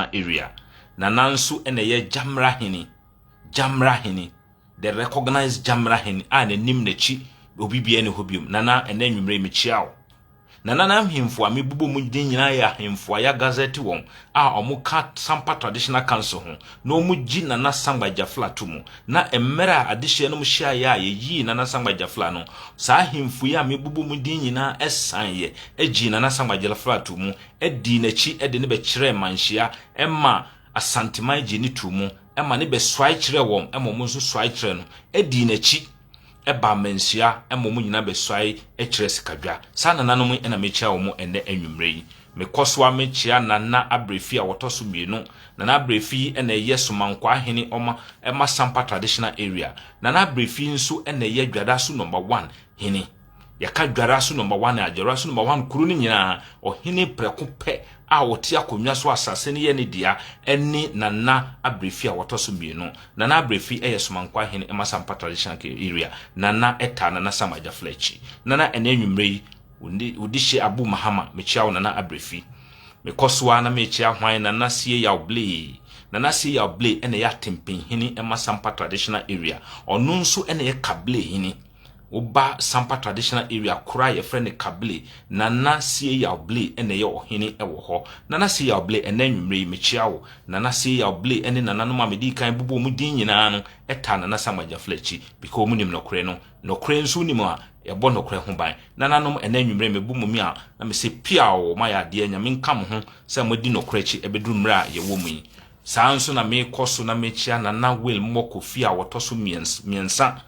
Traditional Area. Nana nso na ɛyɛ Gyamra Hene, Gyamra Hene, the recognized Gyamra Hene a n'anim n'akyi obi biara ni hɔ biom. Nana, ɛnɛ anwummerɛ yi mekyia wo. Nana no ahemfo a mebobɔ mu din nyinaa yɛ ahemfo a yɛagazɛte wɔn a wɔka Sampa Traditional Council ho na wɔgye Nana Sangba Gyafla to mu. Na mmerɛ a adehyeɛ nom hyiaeɛ a yɛyii Nana Sangba Gyafla no, saa ahemfo yi a mebobɔ mu din nyinaa saneeɛ gyee Nana Sangba Gyafla too mu, dii n'akyi de no bɛkyerɛɛ Manhyia ma Asanteman gyee no too mu ma no bɛsuae kyerɛɛ wɔn ma wɔn nso suae kyerɛɛ no dii n'akyi baa Manhyia ma wɔn nyinaa bɛsuae kyerɛɛ Sikadwa. Saa nananom yi na mekyia wɔn ɛnnɛ anwummerɛ yi. Mekɔ so ara mekyia Nana Abrɛfi a ɔtɔ so mmienu. Nana Abrɛfi yi na ɛyɛ Somankwaa hene ɔma ɛma Sampa Traditional Area. Nana Abrɛfi nso na ɛyɛ Dwadaso Number One hene. Yɛka Dwaraso Number One a, Dwaraso Number One kuro no nyinaa, ɔhene prɛko pɛ a ɔte akonnwa so asase no yɛ ne dea ne Nana Abrɛfi a ɔtɔ so mmienu. Nana Abrɛfi yɛ Somankwaa hene ma Sampa Traditional Area. Nana taa Nana Sam Agyafla akyi. Nana ɛnɛ anwummerɛ yi, Wo dehye Abu Mahama, mekyia wo Nana Abrɛfi. Mekɔ so ara na mekyia hwan Nana Sie Yaw Blay. Nana Sie Yaw Blay na ɛyɛ Atempenhene ma Sampa Traditional Area. Ɔno nso na ɛyɛ Kable hene. Woba Sampa Traditional Area koro a yɛfrɛ no Kable, Nana Sie Yaw Blay na ɛyɛ ɔhene wɔ hɔ. Nana Sie Yaw Blay, ɛnnɛ anwummerɛ yi mekyia wo. Nana Sie Yaw Blay ne nananom a medii kan bobɔɔ wɔn din nyinaa no taa Nana Sam Agyafla akyi because wɔnim nɔkorɛ no. Nɔkorɛ nso wonim a, yɛbɔ nɔkorɛ ho ban. Nananom, ɛnnɛ anwummerɛ mebu mo mi a na mese piaw, moayɛ adeɛ, Nyame nka mo ho sɛ moadi nɔkorɛ akyi ɛbɛduru mmerɛ a yɛwɔ mu yi. Saa ara nso na mekɔ so na mekyia Nana Will Mmɔ Kofi a ɔtɔ so mmiɛnsa.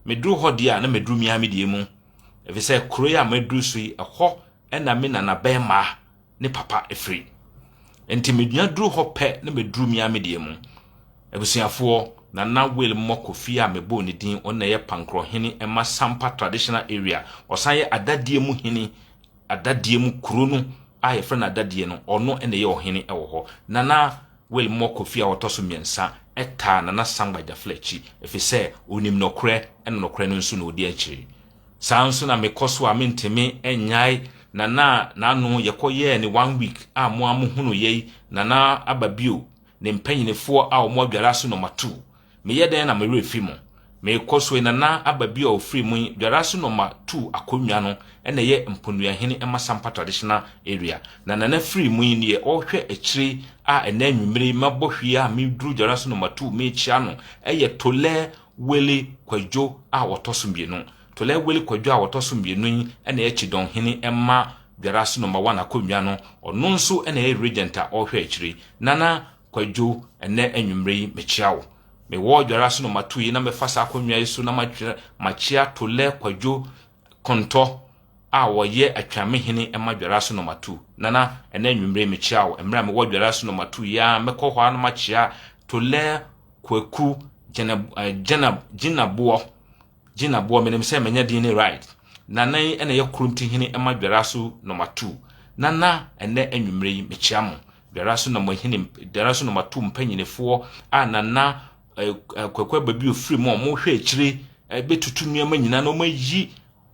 Meduru hɔ deɛ a, na maduru me ara me deɛ mu. Ɛfiri sɛ kuro yi a maduru so yi, ɛhɔ na me nanabarima ne papa firi. Nti menya duru hɔ pɛ na maduru me ara me deɛ mu. Abusuafoɔ, Nana Will Mmɔ Kofi a mebɔɔ ne din, ɔno na ɛyɛ Pankorɔhene ma Sampa Traditional Area. Ɔsan yɛ Adadie mu hene, Adadie mu kuro no a yɛfrɛ no Adadie no, ɔno na ɛyɛ ɔhene wɔ hɔ. Nana Will Moore Kofi a ɔtɔ so mmiɛnsa taa Nana Sangba Gyafla akyi ɛfiri sɛ ɔnim nɔkorɛ ɛna nɔkorɛ no nso na ɔdi akyire. Saa ara nso na mekɔ so a mentumi nnyae Nana a n'ano yɛkɔ yɛɛ ne one week a mo ara mo hunu yei Nana aba bio ne mpanyinifoɔ a wɔn adware ase nɔma tuu Meyɛ dɛn na me werɛ fi mo? Merekɔ so yi, Nana aba bi a ɔfiri mu yi, Dwaraso Nɔma tuu akonnwa no na ɛyɛ Mponuahene ma Sampa Traditional Area. Na Nana firi mu yi, neɛ ɔrehwɛ akyire a ɛnnɛ anwummere yi mabɔ hwie a meduru Dwaraso Nɔma tuu merekyea no yɛ Tolɛ Wele Kwadwo a ɔtɔ so mmienu. Tolɛ Wele Kwadwo a ɔtɔ so mmienu yi na ɛyɛ Kyidɔnhene ma Dwaraso Nɔma One akonnwa no. Ɔno nso na ɛyɛ Regent a ɔrehwɛ akyire. Nana Kwadwo, ɛnnɛ anwummerɛ yi mekyea wo. Mewɔ dwara so na mato yi na mɛfa saa akonnwa yi so na makyea Tolɛ Kwadwo Kontɔ a ɔyɛ Atweamehene ma dwara so na mato. Nana, ɛnnɛ anwummerɛ yi mekyea wo. Mmerɛ a mewɔ dwara so na mato yi ara mɛkɔ hɔ ara na makyea Tolɛ Kwaku Gyinaboɔ. Gyinaboɔ, menim sɛ manya din ne right. Nana yi na ɛyɛ Krontihene ma Dwaraso Nɔma Two. Nana, ɛnnɛ anwummerɛ yi, mekyea mo. Dwaraso Nɔma Hene, Dwaraso Nɔma Two mpanyinifoɔ a Nana eh, eh, Kwaku Ababi ofiri mu a wɔhwɛ akyire eh, bɛtutu nneɛma nyinaa na wɔayi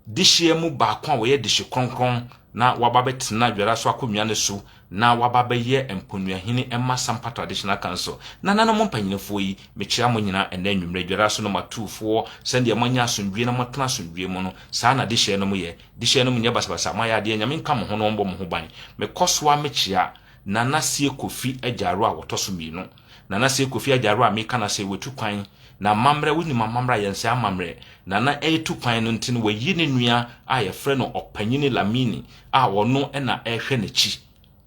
Dehyeɛ mu baako a wɔyɛ dehye kronkron na waba abɛtena dwara so akonnwa no so na waba abɛyɛ mponuahene ma Sampa Traditional Council. Nananom mpanyinifoɔ yi, mekyea mo nyinaa ɛnnɛ anwummerɛ, dwara so nom atuufoɔ, sɛdeɛ moanya asomdwoeɛ na moatena asomdwoeɛ mu no, saa na dehyeɛ nom yɛ. Dehyeɛ nom nyɛ basabasa, moayɛ adeɛ, Nyame nka mo ho na ɔmbɔ mo ho ban. Mekɔ so ara mekyea Nana Sie Kofi Agyaro a wɔtɔ so mmienu. Nana Sie Kofi Agyaro a meka no asɛ watu kwan Na amammerɛ, wonim amammerɛ a yɛnsɛe amammerɛ. Nana retu kwan no nti no wayi ne nua a yɛfrɛ no Ɔpanyini Lamini a ɔno na ɛrehwɛ n'akyi.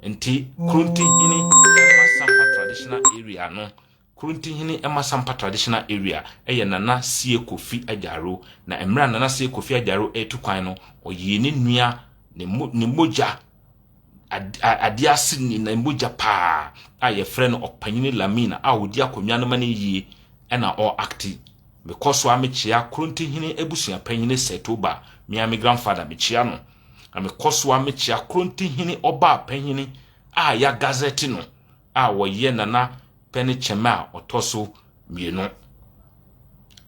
Nti Krontihene ɛma Sampa Traditional Area no, Krontihene ɛma Sampa Traditional Area ɛyɛ Nana Sie Kofi Agyaro. Na mmerɛ a Nana Sie Kofi Agyaro retu kwan no, ɔyii ne nua ne mogya adeɛ ase ne mogya paa a yɛfrɛ no ɔpanyini Lamina a ɔdi akonnwa no ma no yie ɛna ɔakte. Mekɔ so a mekyea Krontihene abusua panyini Setoba, me ara me grandfather mekyea no. Na mekɔ so a mekyea Krontihene ɔbaa panyini a yɛagazɛte no a ɔyɛ Nana Pɛne Kyɛmɛ a ɔtɔ so mmienu.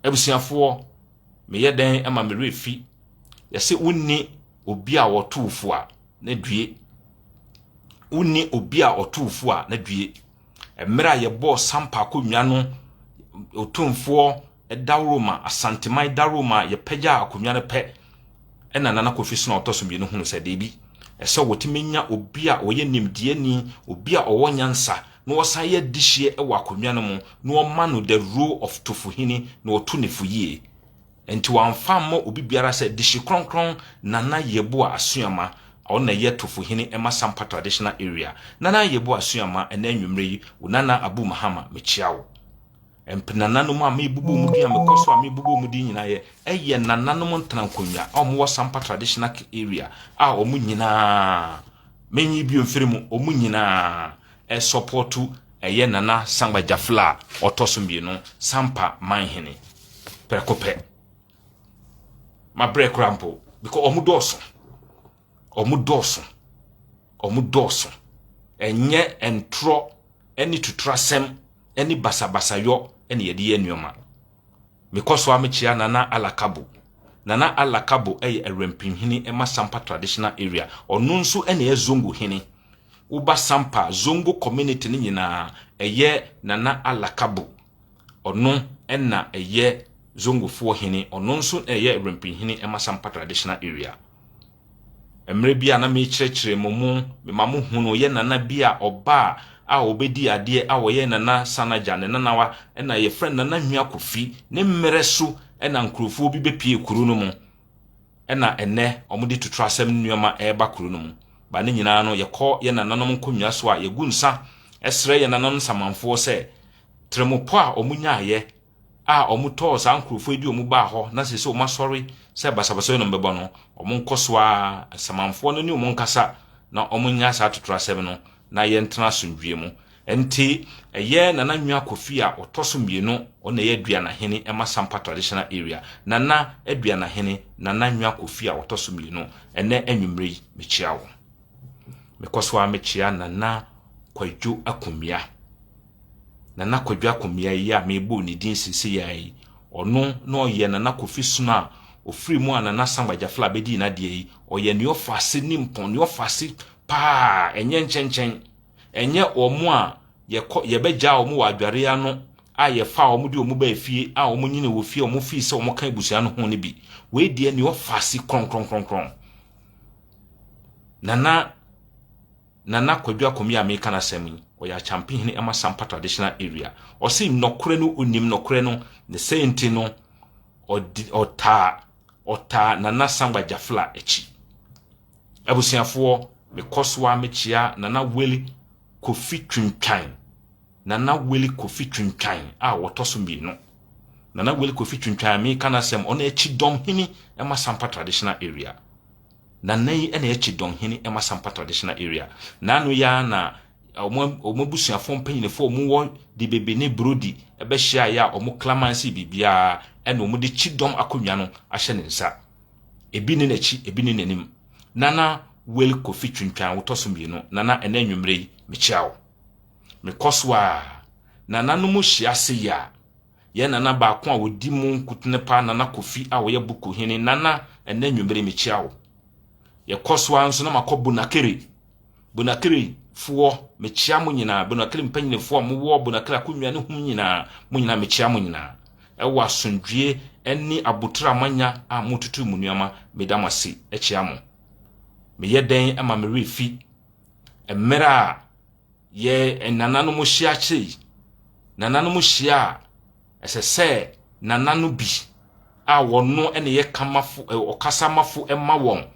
Abusuafoɔ, meyɛ dɛn ma me werɛ fi? Yɛse wonni obi a ɔto fo a, na due. Wonni obi a ɔto fo a, na due. Mmerɛ a yɛbɔɔ Sampa akonnwa no, Otumfoɔ Dawuroma, Asanteman Dawuroma, yɛpagyaa akonnwa no pɛ, ɛna Nana Kofi Sena ɔtɔ so mmienu hunu sɛ deebi, ɛsɛ wɔtumi nya obi a ɔyɛ nimdeɛni, obi a ɔwɔ nyansa, na ɔsan yɛ dehyeɛ wɔ akonnwa no mu, na ɔma no the role of Tofuhene, na ɔto ne fo yie. Enti wamfa amma obi biara sɛ dehye kronkron Nana Yeboah Asuama, ɔno na ɛyɛ Tofuhene ma Sampa Traditional Area. Nana Yeboah Asuama, ɛnɛ anwummerɛ yi, wo Nana Abu Mahama, mekyea wo. Mp nananom a mebubu wɔn din a mekɔ so a mebubu wɔn din nyinaa yɛ ɛyɛ nananom ntenankonnwa a wɔwɔ Sampa Traditional Area a wɔn nyinaa menyi bio mfiri mu wɔn nyinaa ɛsɔpɔto ɛyɛ Nana Sangba Jafla a ɔtɔ so mmienu Sampa Manhene prɛko pɛ. Mabrɛ koraa mpo because wɔn dɔɔso wɔn dɔɔso wɔn dɔɔso ɛnyɛ ntorɔ ne tuturasɛm ne basabasayɔ na yɛde yɛ nneɛma. Mekɔ so ara mekyia Nana Alakabo. Nana Alakabo yɛ Awurampimhene ma Sampa Traditional Area. Ɔno nso na ɛyɛ Zongo hene. Woba Sampa, Zongo community no nyinaa, ɛyɛ Nana Alakabo. Ɔno na ɛyɛ Zongofoɔ hene. Ɔno nso na ɛyɛ Awurampimhene ma Sampa Traditional Area. Mmerɛ bi a na merekyerɛkyerɛ mo mu, mema mo hunu yɛ nana bi a ɔbaa a ɔbɛdii adeɛ a ɔyɛ Nana Sanagya ne nanawa na yɛfrɛ no Nana Nwia Kofi. Ne mmerɛ so na nkurofoɔ bi bɛpue kuro no mu na ɛnnɛ wɔde tuturasɛm ne nneɛma reba kuro no mu. Ba ne nyinaa no yɛkɔ yɛ nananom nkonnwa so a yɛgu nsa srɛ yɛ nananom nsamanfoɔ sɛ tremopɔ a wɔnyaeɛ a wɔtɔɔ saa nkurɔfoɔ yi de wɔn baa hɔ na seesei wɔn asɔre sɛ basabasa yi na wɔbɛbɔ no, wɔn nkɔ so ara, asamanfoɔ no ne wɔn nkasa na wɔn nya saa atotorasɛm no na yɛntena asomdwie mu. Ɛnti ɛyɛ Nana Nwia Kofi a ɔtɔ so mmienu, ɔno na ɛyɛ Aduanahene ɛma Sampa Traditional Area. Nana Aduanahene, Nana Nwia Kofi a ɔtɔ so mmienu, ɛnɛ anwummerɛ yi mekyia wo. Mekɔ so ara mekyia Nana Kwadwo Akumia. Nana Kwadwo Akomea yi a merebɔ ne din seesei ara yi, ɔno na ɔyɛ Nana Kofi Sono a ɔfiri mu a Nana Sangba Gyafla bɛdii n'adeɛ yi, ɔyɛ nea ɔfa ase nimpɔn, nea ɔfa ase paa, ɛnyɛ nkyɛnkyɛn, ɛnyɛ wɔn a yɛkɔ yɛbɛgyaa wɔn wɔ adwareɛ ano a yɛfaa wɔn de wɔn baa fie a wɔn nyini wɔ fie a wɔn fii sɛ wɔn ka abusua no ho no bi. Wei deɛ nea ɔfa ase krɔnkrɔnkrɔnkrɔn. Nana Nana Kwadwo Akomea a mereka n'asɛm yi, ɔyɛ Akyampe-hene ma Sampa Traditional Area. Ɔse nɔkorɛ no ɔnim nɔkorɛ no, ne sɛi nti no ɔdi ɔtaa ɔtaa Nana Sangba Gyafla akyi. Abusuafoɔ, mekɔ so ara mekyea Nana Wele Kofi Twintwan, Nana Wele Kofi Twintwan a ɔtɔ so mmienu. Nana Wele Kofi Twintwan a mereka n'asɛm, ɔno Akyidɔmhene ma Sampa Traditional Area. Nana yi na ɛyɛ Kyidɔnhene ma Sampa Traditional Area. N'ano yi ara na wɔn wɔn abusuafoɔ mpanyinfoɔ a wɔwɔ Debebe ne Brodi bɛhyiaeɛ a wɔn klaman sii biribiara ɛna wɔde Kyidɔm akonnwa no ahyɛ ne nsa. Ebi ne n'akyi, ebi ne n'anim. Nana Will Kofi Twintwan wotɔ so mmienu. Nana ɛnɛ anwummerɛ yi mekyia wo. Mekɔ so a nananom hyia ase yi a Yɛn nana baako a ɔdi mu nkotene paa, Nana Kofi a ɔyɛ Buku hene. Nana, ɛnnɛ anwummere mekyia wo. Yɛkɔ so ara nso na makɔ Bonakere. Bonakere foɔ, mekyia mo nyinaa. Bonakere mpanyinifoɔ a mowɔ Bonakere akonnwa ne hom nyinaa, mo nyinaa mekyia mo nyinaa. Ɛwɔ asomdwie ne abotire a moanya a motutu mo nneɛma, meda mo ase kyia mo. Meyɛ dɛn ma me werɛ fi mmerɛ a Yɛ nananom hyia kyerɛ yi. Nananom hyia a, ɛsɛ sɛ nana no bi a wɔno na ɛyɛ kamafo, ɔkasamafo ma wɔn.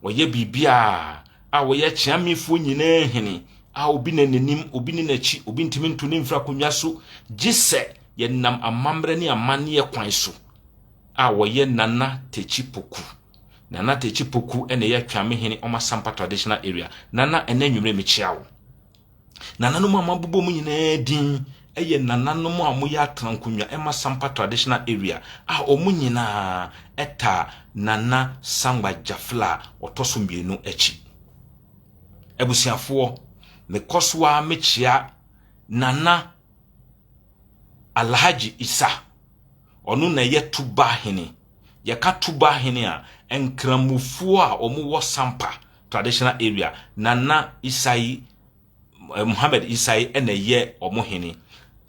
Wɔyɛ biribiara a wɔyɛ kyeamefoɔ nyinaa hene a obi na n'anim, obi ne n'akyi, obi ntumi nto ne mfiri akonnwa so, gye sɛ yɛnam amammerɛ ne amanneɛ kwan so a wɔyɛ Nana Takyi Poku. Nana Takyi Poku na ɛyɛ Tweame hene ɔma Sampa Traditional Area. Nana ɛnɛ anwummere mekyia wo. Nananom a mabobɔ mu nyinaa din yɛ nananom a wɔyɛ atenankonnwa ɛma Sampa Traditional Area a wɔn nyinaa ɛtaa Nana Sangba Gyafla a ɔtɔ so mmienu akyi. Abusuafoɔ, mekɔ so ara mekyia Nana Alhaji Isa. Ɔno na ɛyɛ Tuba hene. Yɛka Tuba hene a, Nkramofoɔ a wɔwɔ Sampa Traditional Area, Nana Isai Muhammad Isa yi na ɛyɛ wɔn hene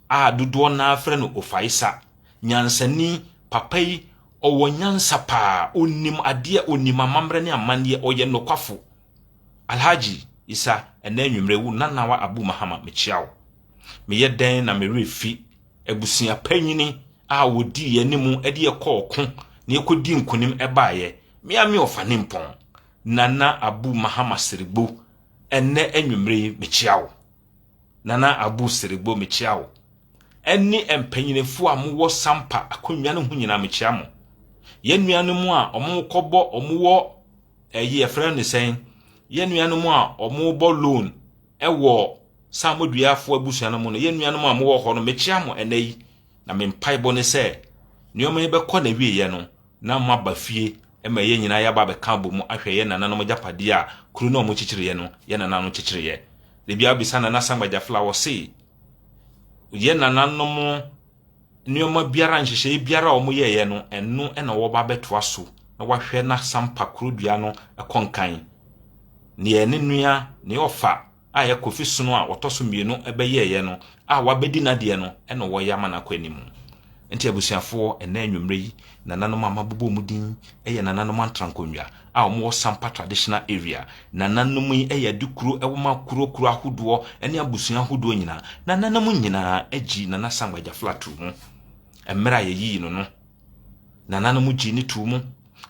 a dodoɔ no ara frɛ no Ofaisa. Nyansani, papa yi, ɔwɔ nyansa paa, ɔnim adeɛ, ɔnim amammerɛ ne amanneɛ, ɔyɛ nokwafo. Alhaji Isa, ɛnɛ anwummerɛ wo Nanawa Abu Mahama, mekyia wo. Meyɛ dɛn na me werɛ fi abusua panyini a wɔdii yɛn anim de yɛ kɔɔ ɔko na yɛkɔdii nkonim baeɛ, me a me ɔfa ne mpɔn, Nana Abu Mahama Serigbo, ɛnnɛ anwummerɛ yi mekyea wo. Nana Abu Serigbo mekyea wo. Ɛne mpanyinifoɔ a mowɔ Sampa akonnwa no ho nyinaa mekyea mo. Yɛn nuanom a wɔkɔbɔ wɔwɔ ɛyi yɛfrɛ no sɛn, yɛn nuanom a wɔbɔ loan ɛwɔ Samoduafoɔ abusua no mu no, yɛn nuanom a mowɔ hɔ no, mekyea mo ɛnnɛ yi. Na me mpaebɔ ne sɛ, nneɛma yi bɛkɔ n'awieeɛ no, na moaba fie ma yɛn nyinaa yɛaba abɛka abɔ mu ahwɛ yɛn nananom agyapadeɛ a kuro no a wɔkyekyereeɛ no, yɛn nananom kyekyereeɛ. Da biara wobisa Nana Sangba Gyafla, ɔse yɛn nananom nneɛma biara, nhyehyɛeɛ biara a wɔyɛeɛ no, ɛno na wɔba abɛtoa so na wɔahwɛ na Sampa kuro dua no kɔ nkan. Neɛ ne nua, neɛ ɔfa a ɛyɛ Kofi Sono a ɔtɔ so mmienu bɛyɛeɛ no a wabɛdi n'adeɛ no na wɔreyɛ ama no akɔ anim. Nti abusuafoɔ, ɛnnɛ anwummerɛ yi, nananom a mabobɔ wɔn din yɛ nananom antrankonnwa a wɔwɔ Sampa Traditional Area. Nananom yi yɛ adekuro wɔ ma kuro kuro ahodoɔ ne abusua ahodoɔ nyinaa. Nananom nyinaa gyi Nana Sangba Gyafla too mu mmerɛ a yɛyii no no. Nananom gyee no too mu,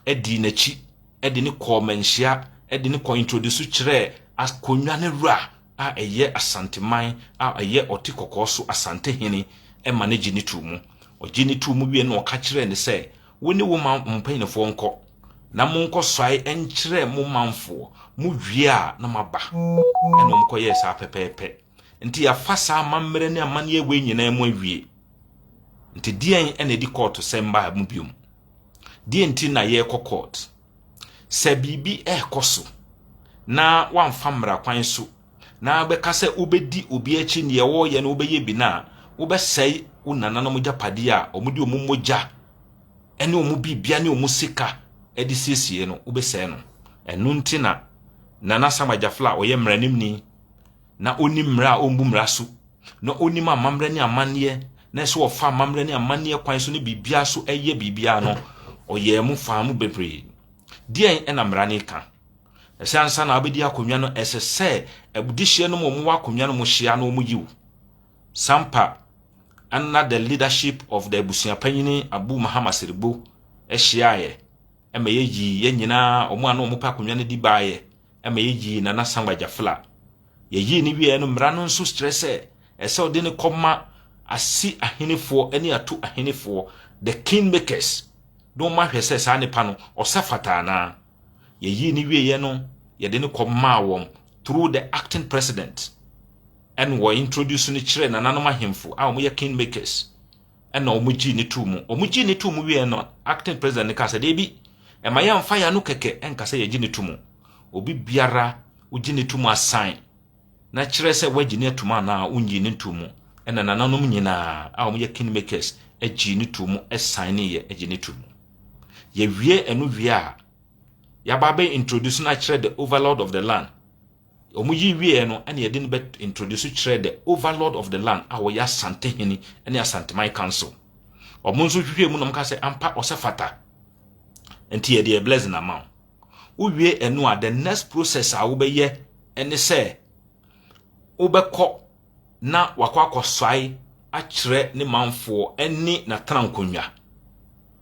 dii n'akyi de no kɔɔ manhyia de no kɔ introduce kyerɛɛ akonnwa no wura a ɛyɛ Asanteman a ɛyɛ ɔte kɔkɔɔ so Asantehene ma no gye no too mu. Ɔgye no too mu wie no ɔka kyerɛɛ no sɛ, wo ne wo man mpanyinfoɔ nkɔ na monkɔ suae nkyerɛ mo manfoɔ, mo wie a na moaba. Ɛna wɔn kɔyɛɛ saa pɛpɛɛpɛ. Nti yɛafa saa amammerɛ ne amanneɛ wei nyinaa mu awie. Nti deɛn na ɛdi kɔɔto sɛm baa mu biom? Deɛ nti na yɛrekɔ court? Sɛ biribi rekɔ so na woamfa mmara kwan so na wobɛka sɛ wobɛdi obi akyi neɛ wɔreyɛ no wobɛyɛ bi no a, wobɛsɛe wo nananom agyapadeɛ a wɔde wɔn mogya ne wɔn biribia ne wɔn sika de siesie no, wobɛsɛe no. Ɛno nti na Nana Sam Agyafla a ɔyɛ mmaranimni na ɔnim mmara a ɔmbu mmara so, na ɔnim amammerɛ ne amanneɛ, na ɛsɛ ɔfa amammerɛ ne amanneɛ kwan so ne biribiara so ɛyɛ biribiara no, ɔyɛɛ mu faa mu bebree. Deɛn ɛna mmara no ka? Ɛsɛ ansa na wobɛdi akonnwa no, ɛsɛ sɛ adehyeɛ no mu wɔwɔ akonnwa no mu hyia na wɔyi wo. Sampa, under the leadership of the abusuapanyini Abu Mahama Serigbo, hyiaeɛ ma yɛyii yɛn nyinaa, wɔn a na wɔpɛ akonnwa no di baeɛ, ma yɛyii Nana Sangba Gyafla. Yɛyii no wieɛ no, mmara no nso kyerɛ sɛ ɛsɛ ɔde no kɔma Asi ahenefoɔ ne Atu ahenefoɔ, the kingmakers, na wɔn ahwɛ sɛ saa nipa no ɔsɛ fata anaa. Yɛyii no wieɛ no, yɛde no kɔmaa wɔn through the acting president, ɛna wɔ introduce no kyerɛ nananom ahemfo a wɔyɛ kingmakers, ɛna wɔn gyee no too mu. Wɔn gyee no too mu wieɛ no, acting president no kaa sɛ, deebi, ɛma yɛmfa yɛn ano kɛkɛ ɛnka sɛ yɛgye no to mu. Obi biara wogye no to mu asan na kyerɛ sɛ woagye no atum anaa wongyee no nto mu. Ɛna nananom nyinaa a wɔyɛ kingmakers gyee no too mu san ne yɛ gye no to mu. Yɛwie ɛno wie a, yɛaba abɛ introduce no akyerɛ the overlord of the land. Wɔn yi wieɛ no, ɛna yɛde no bɛ introduce kyerɛ the overlord of the land a wɔyɛ Asantehene ne Asanteman Council. Wɔn nso hwehwɛ mu na wɔn ka sɛ ampa ɔsɛ fata. Nti yɛde yɛ blessing ama wo. Wowie ɛno a, the next process a wobɛyɛ ne sɛ wobɛkɔ na wakɔ akɔsɔe akyerɛ ne manfoɔ ne n'atena nkonnwa.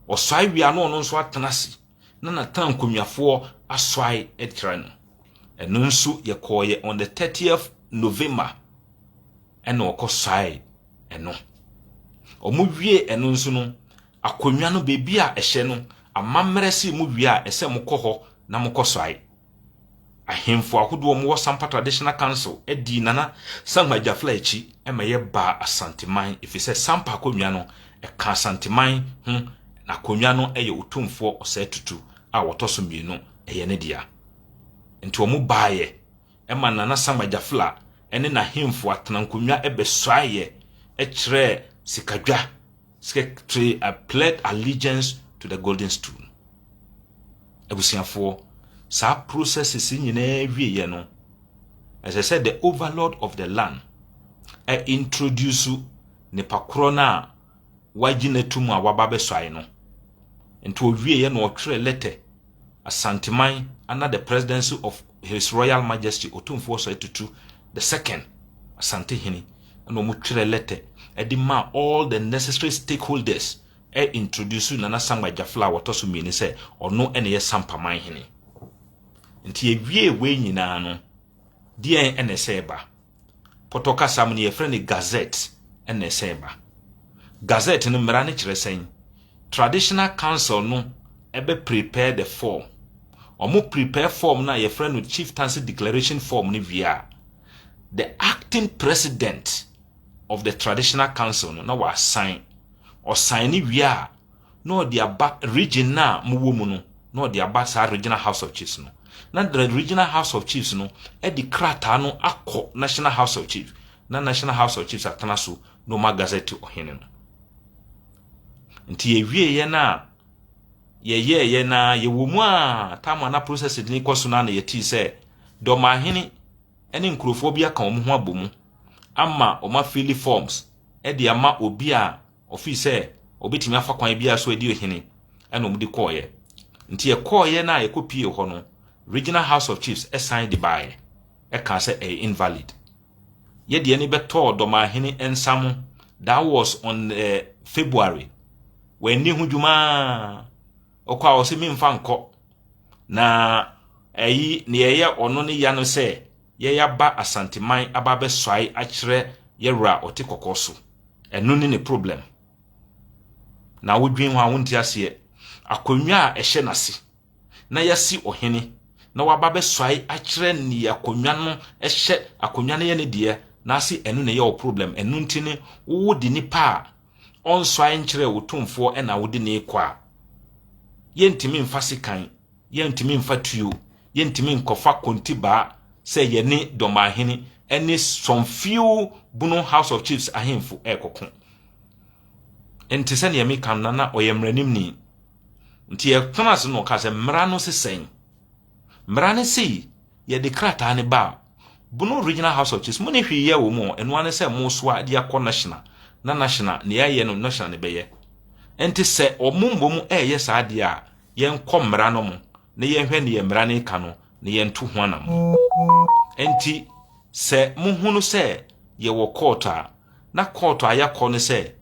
Ɔsɔe wie a na ɔno nso atena ase na n'atena nkonnwafoɔ asɔe kyerɛ no. Ɛno nso yɛkɔɔyɛ on the 30th November ɛna ɔkɔsɔe ɛno. Wɔn wie ɛno nso no, akonnwa no baabi a ɛhyɛ no, amammerɛ se mu wie a ɛsɛ mokɔ hɔ na mokɔsɔe. Ahemfo ahodoɔ a wɔwɔ Sampa Traditional Council dii Nana Samuel Gyafla akyi ma yɛbaa Asanteman ɛfiri sɛ Sampa akonnwa no ɛka Asanteman ho na akonnwa no yɛ Otumfoɔ Osei Tutu a ɔtɔ so mmienu ɛyɛ ne dea. Nti wɔn baeɛ ma Nana Samuel Gyafla ne n'ahemfo atenankonnwa bɛsuaeɛ kyerɛɛ Sikadwa Secretary I pledge allegiance to the golden stool. Abusuafoɔ, saa processes nyinaa wieɛ no, Ɛsɛ sɛ the overlord of the land ɛ introduce nipa korɔ no a wagye n'atum a waba bɛsɔe no. Nti owieɛ na ɔtwerɛ letter Asanteman under the presidency of His Royal Majesty Otumfoɔ Osei Tutu the Second, Asantehene, ɛna wɔn twerɛ letter ɛde ma all the necessary stakeholders ɛ introduce Nana Sangba Gyafla a wɔtɔ so mmienu sɛ ɔno ɛna ɛyɛ Sampaman hene. Nti ewie wei nyinaa no, deɛn ɛna ɛsɛ ɛba? Pɔtɔ kasa mu no yɛfrɛ no gazette ɛna ɛsɛ ɛba. Gazette no, mmara no kyerɛ sɛn? Traditional council no ɛbɛ prepare the form. Ɔmo prepare form no a yɛfrɛ no chieftaincy declaration form no wie a, the acting president of the traditional council no na wasign. Ɔsign ne wie a, na ɔde aba region na mowɔ mu no, na ɔde aba saa Regional House of Chiefs no, na the Regional House of Chiefs no ɛde krataa no akɔ National House of Chiefs, na National House of Chiefs atena so na ɔma gazette ɔhene no. Nti yɛwie yɛ no a yɛyɛɛyɛ na yɛwɔ mu a tam a na process ne kɔ so no na yɛtii sɛ Dɔmahene ne nkurɔfoɔ bi aka wɔn ho abɔ mu ama wɔn afill forms de ama obi a ɔfii sɛ ɔbɛtumi afa kwan bi a so adi ɔhene, ɛna wɔn de kɔɔyɛ. Nti yɛkɔɔyɛ no a yɛkɔpie hɔ no, Regional House of Chiefs ɛsan de baeɛ ɛka sɛ ɛyɛ invalid. Yɛdeɛ ne bɛtɔɔ Dɔmahene nsa mo. That was on February. Wɔani ho dwumaa ɔkɔ a ɔsɛ memfa nkɔ na ɛyi nea ɛyɛ ɔno ne ya no sɛ yɛyɛ Asanteman aba abɛsɔe akyerɛ yɛwura ɔte kɔkɔɔ so. Ɛno ne ne problem. Na wodwen ho a wonte aseɛ. Akonnwa a ɛhyɛ n'ase na yɛasi ɔhene na waba bɛsɔe akyerɛ nea akonnwa no ɛhyɛ, akonnwa no yɛ ne deɛ n'ase, ɛno na ɛyɛ wɔ problem. Ɛno nti ne wowo de nipa a ɔnsɔe nkyerɛ wo tomfoɔ ɛna wode ne kɔ a, yɛntumi mfa sekan, yɛntumi mfa tuo, yɛntumi nkɔfa kontibaa sɛ yɛne Dɔmahene ɛne some few Bono House of Chiefs ahemfo ɛrekɔko. Nti sɛnea meka no, na ɔyɛ mmaranimni, nti yɛtena ase na ɔka sɛ mmara no sesɛn, mmara no sei, yɛde krataa ne ba a Bono Regional House of Chiefs mo ne hwee yɛ wɔ mu. Ɛno ara ne sɛ mo soa de akɔ national na national nea ɛyɛ no national ne bɛyɛ. Nti sɛ ɔmo mmom ɛɛyɛ saa adeɛ a, yɛnkɔ mmara no mu na yɛnhwɛ ne yɛ mmara no ka no na yɛnto ho anam. Nti sɛ mohunu sɛ yɛwɔ court a, na court a yɛakɔ no sɛ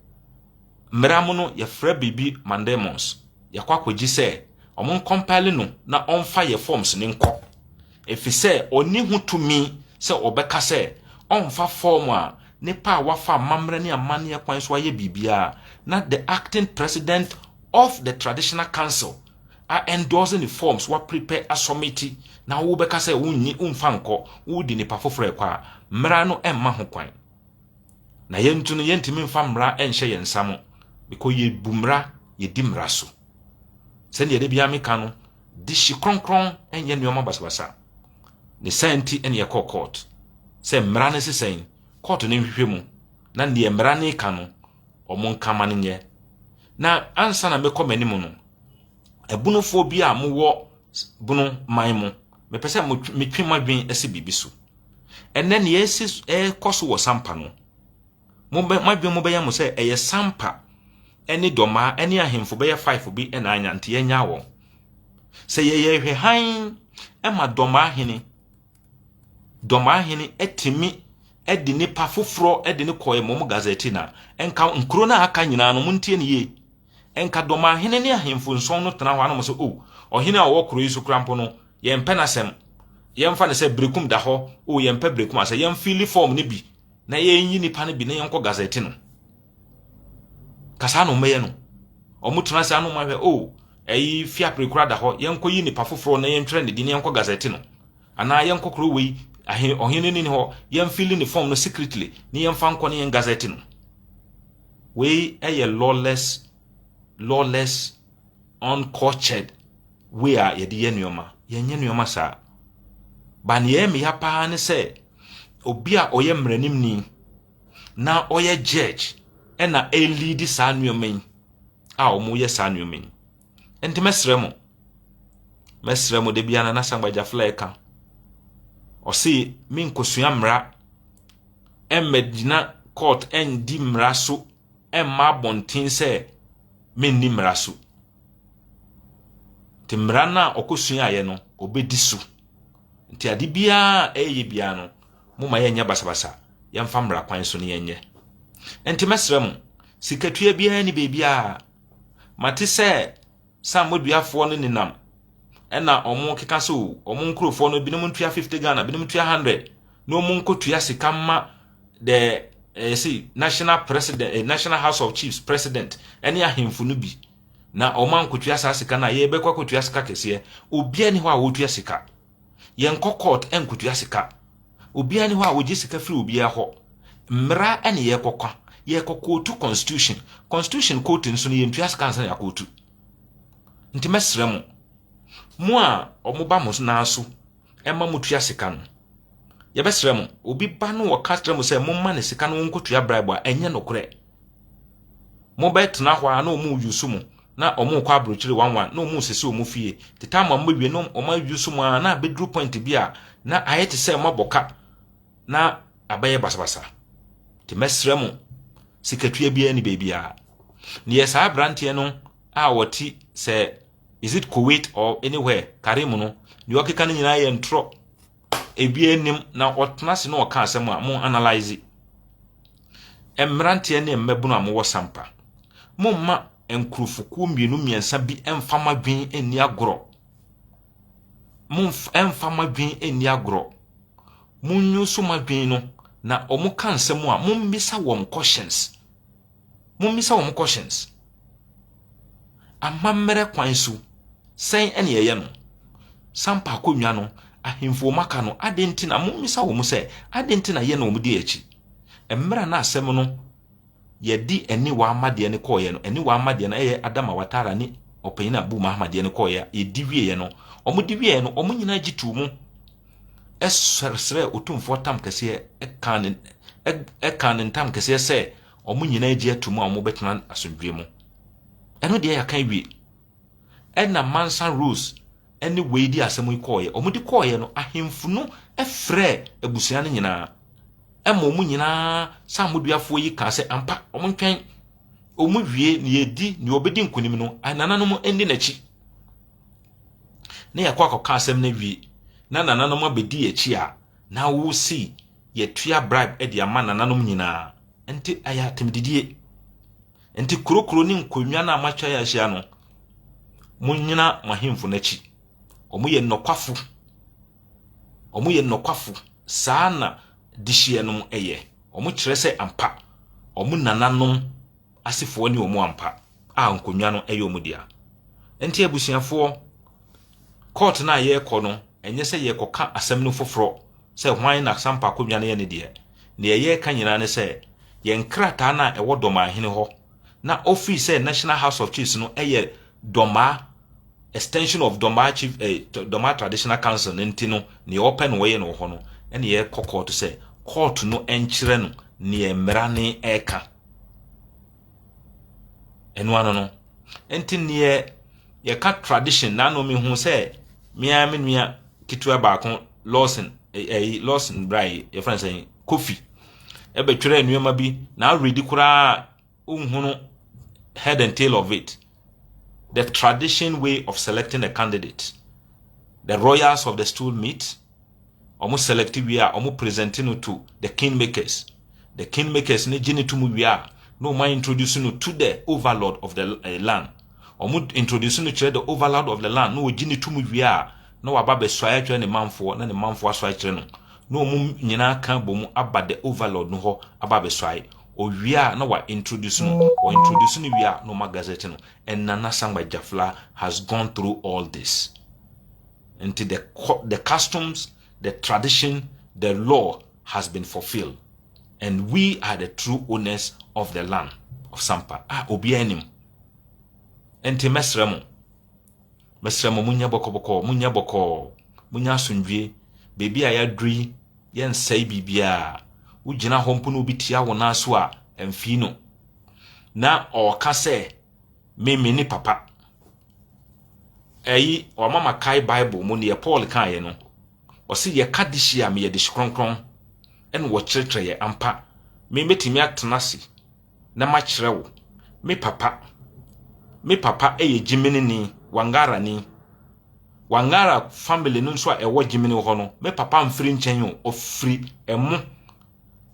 mmara mu no yɛfrɛ biribi mandamus. Yɛakɔ akɔgye sɛ ɔmo ncompel no na ɔmfa yɛ forms ne nkɔ, ɛfiri sɛ ɔni ho tumi sɛ ɔbɛka sɛ ɔmfa form a nipa a wafa amammerɛ ne amanneɛ kwan so ayɛ biribiara na the acting president of the traditional council a endorse ne forms wa prepare asubmit na wobɛka sɛ wonni womfa nkɔ, wodi nipa foforɔ ɛkɔ a, mmara no ɛmma ho kwan. Na yɛntu no yɛntumi mfa mmara ɛnhyɛ yɛn nsa mo because yɛbu mmara, yɛdi mmara so. Sɛdeɛ yɛde bia meka no, de hyi kronkron ɛnyɛ nneɛma basabasa ne saa nti ɛne yɛkɔ court sɛ mmara no sesɛn. Court no nhwehwɛ mu na deɛ mmara no ka no ɔmo nkama no nyɛ. Na ansa na mɛkɔ m'anim no, ɛbonofoɔ bi a mowɔ Bono man mu, mepɛ sɛ metwe mo adwene asi biribi so. Ɛnɛ nea ɛsi ɛkɔ so wɔ Sampa no, mo adwene mo bɛyɛ mo sɛ ɛyɛ Sampa ɛne Dɔmaa ɛne ahemfo bɛyɛ five bi ɛna anya. Nti yɛnya wɔn sɛ yɛyɛ hwɛ hann ɛma Dɔmaa hene, Dɔmaa hene ɛtumi ɛde nipa foforɔ ɛde ne kɔɛ mɔm gazette na ɛnka nkuro no a aka nyinaa no. Montie ne yie. Ɛnka Dɔmaa ne ahemfo nson no tena hɔ anom sɛ o ɔhene a ɔwɔ kuro yi so kora mpo no, yɛmpɛ n'asɛm. Yɛmfa no sɛ Berekum da hɔ o, yɛmpɛ Berekum asɛ yɛmfill form no bi na yɛnyi nipa no bi na yɛnkɔ gazette no. Kasa na ɔmɛyɛ no, ɔmo tena ase anom ahwɛ o ɛyi Fiapre kora da hɔ, yɛnkɔ yi nipa foforɔ na yɛntwerɛ ne din na yɛnkɔ gazette no, anaa yɛnkɔ kuro wei ahe ɔhene ni hɔ, yɛmfill ne form no secretly na yɛmfa nkɔ ne yɛn gazette no. Wei ɛyɛ lawless, uncultured way a yɛde yɛ nneɛma. Yɛnyɛ nneɛma saa ba. Nea ɛyɛ meya paa ne sɛ obi a ɔyɛ mmaranimni na ɔyɛ judge ɛna ɛlead saa nneɛma yi a wɔyɛ saa nneɛma yi. Nti mɛsrɛ mo, mɛsrɛ mo, de bia na Nana Sangba Gyafla ɛka. Ɔse menkɔsua mmara, ɛmmɛgyina court ɛndi mmara so, ɛmma abɔnten sɛ menni mmara so. Nti mmara no a ɔkɔsuaeɛ no, ɔbɛdi so. Nti ade biara a ɛyɛ biara no, momma yɛnyɛ basabasa, yɛmfa mmara kwan so ne yɛnyɛ. Nti mɛsrɛ mo, sikatua biara ni baabiara. Mate sɛ Sammoduafoɔ no nenam ɛna wɔn keka sɛ o, wɔn nkurɔfoɔ no binom ntua 50 Ghana, binom ntua 100 na wɔn nkɔtua sika mma the see, national president, National House of Chiefs president ɛne ahemfo no bi. Na wɔn ankɔtua saa sika no a, yɛbɛkɔ akɔtua sika kɛseɛ. Obiara ni hɔ a wɔtua sika. Yɛnkɔ court nkɔtua sika. Obiara ni hɔ a wɔgye sika firi obiara hɔ. Mmara ɛne yɛkɔka. Yɛkɔ quote constitution. Constitution quote nso no, yɛntua sika ansa na yɛakɔtu. Nti mɛsrɛ mo, mo a ɔmo ba mo nan so ɛma mo tua sika no, yɛbɛsrɛ mo, obi ba no wɔka kyerɛ mo sɛ momma ne sika no nkɔtua bribe a, ɛnyɛ nokorɛ. Mobɛtena hɔ a na ɔmo use mo na ɔmo kɔ aburokyire one one na ɔmo sisi ɔmo fie tete ama mo wie na ɔmo ause mo a, na abɛduru point bi a na ayɛ te sɛ mo abɔ ka na abɛyɛ basabasa. Nti mɛsrɛ mo, sikatua biara ni baabiara. Neɛ saa aberanteɛ no a wɔte sɛ, is it Kuwait or anywhere, Karim no, deɛ ɔkeka no nyinaa yɛ ntorɔ. Ebi anim na ɔtena ase na ɔka asɛm a mo analyse. Mmeranteɛ ne mmabunu a mowɔ Sampa, momma nkurɔfokuo mmienu mmiɛnsa bi mfa mo adwene nni agorɔ. Momfa mo adwene nni agorɔ. Monyi so mo adwene no na wɔn ka nsɛm a, mommisa wɔn questions. Mommisa wɔn questions. Amammerɛ kwan so, sɛn ɛne ɛyɛ no? Sampa akonnwa no, ahemfo wɔn aka no, adɛn nti na mommisa wɔn sɛ adɛn nti na yɛ na wɔn di akyi? Mmerɛ na asɛm no yɛde ɛne wama deɛ no kɔɔyɛ no, ɛne wama deɛ no ɛyɛ Adama Watara ne ɔpanyin Abu Mahama deɛ no kɔɔyɛ, yɛdi wieɛ no, wɔn di wieɛ no, wɔn nyinaa gye tuu mu ɛsrɛsrɛ Otumfoɔ tam kɛseɛ, ɛka ne ntam kɛseɛ sɛ wɔn nyinaa gye ato mu a wɔn bɛtena asomdwe mu. Ɛno deɛ yɛaka wie. Ɛna Mansa Rose ɛne wei di asɛm yi kɔɔyɛ, wɔn de kɔɔyɛ no, ahemfo no ɛfrɛ abusua no nyinaa ɛma wɔn nyinaa Sammoduafoɔ yi kaa sɛ ampa wɔn ntwɛn wɔn wie nea edi nea ɔbɛdi nkunim no, nananom ndi n'akyi. Na yɛkɔ akɔka asɛm no awie na nananom abɛdi akyi a, na wosi yɛtua bribe de ama nananom nyinaa. Nti ɛyɛ atemdidie. Nti kurokuro ne nkonnwa no a moatwa yɛ ahyia no, monyina mo ahemfo no akyi. Wɔn yɛ nnɔkwafo. Wɔn yɛ nnɔkwafo. Saa na dehyeɛ nom yɛ. Wɔn kyerɛ sɛ ampa wɔn nananom asefoɔ ne wɔn ampa a nkonnwa no yɛ wɔn dea. Nti abusuafoɔ, court no a yɛrekɔ no, ɛnyɛ sɛ yɛrekɔka asɛm no foforɔ sɛ hwan na Sampa akonnwa no yɛ ne deɛ. Deɛ yɛreka nyinaa ne sɛ yɛn krataa no a ɛwɔ Dɔmaahene hɔ na ɔfiri sɛ National House of Chiefs no yɛ Dɔmaa extension of Dɔmaa Chief, Dɔmaa Traditional Council no, nti no nea ɔpɛ no wɔyɛ no wɔ hɔ no, ɛne yɛkɔ court sɛ court no nkyerɛ no nea mmara ne ɛreka. Ɛno ano no, nti neɛ yɛka tradition na ano mehu sɛ mmea me nua ketewa baako Lawson, ɛyi Lawson bra yi, yɛfrɛ no sɛ Kofi, ɛbɛtwerɛ nneɛma bi na already koraa nhunu head and tail of it. The tradition way of selecting a candidate, the royals of the stool meet, wɔn select wie a, wɔn present no to the kingmakers. The kingmakers ne gye ne to mu wie a, na wɔn introduce no to the overlord of the land. Wɔn introduce no kyerɛ the overlord of the land na wɔgye ne to mu wie a, na waba abɛsoa akyerɛ ne manfoɔ na ne manfoɔ asoa akyerɛ no na wɔn nyinaa ka bɔ mu aba the overlord no hɔ aba abɛsoa. Owie a, na wa introduce no. Wɔ introduce no wie a, na wɔn gazette no. And Nana Sangba Jafla has gone through all this. Nti the customs, the tradition, the law has been fulfilled and we are the true owners of the land of Sampa a obiara anim. Nti mɛsrɛ mo, mɛsrɛ mo, monyɛ bɔkɔbɔkɔ, monyɛ bɔkɔɔ, monyɛ asomdwie. Beebi a yɛaduru yi, yɛnsɛe biribiara. Wogyina hɔ mpo na obi tia wo nan so a, ɛmfii no na ɔɔka sɛ me ne papa ɛyi. Ɔma ma kae Bible mu neɛ Paul kaeɛ no. Ɔse yɛka dehye a meyɛ dehye kronkron ɛna wɔkyerɛkyerɛ yɛ ampa. Me mɛtumi atena ase na makyerɛ wo. Me papa, me papa yɛ Gyimeneni, Wangarani. Wangara family no nso a ɛwɔ Gyimene hɔ no, me papa mfiri nkyɛn o, ɔfiri ɛmo.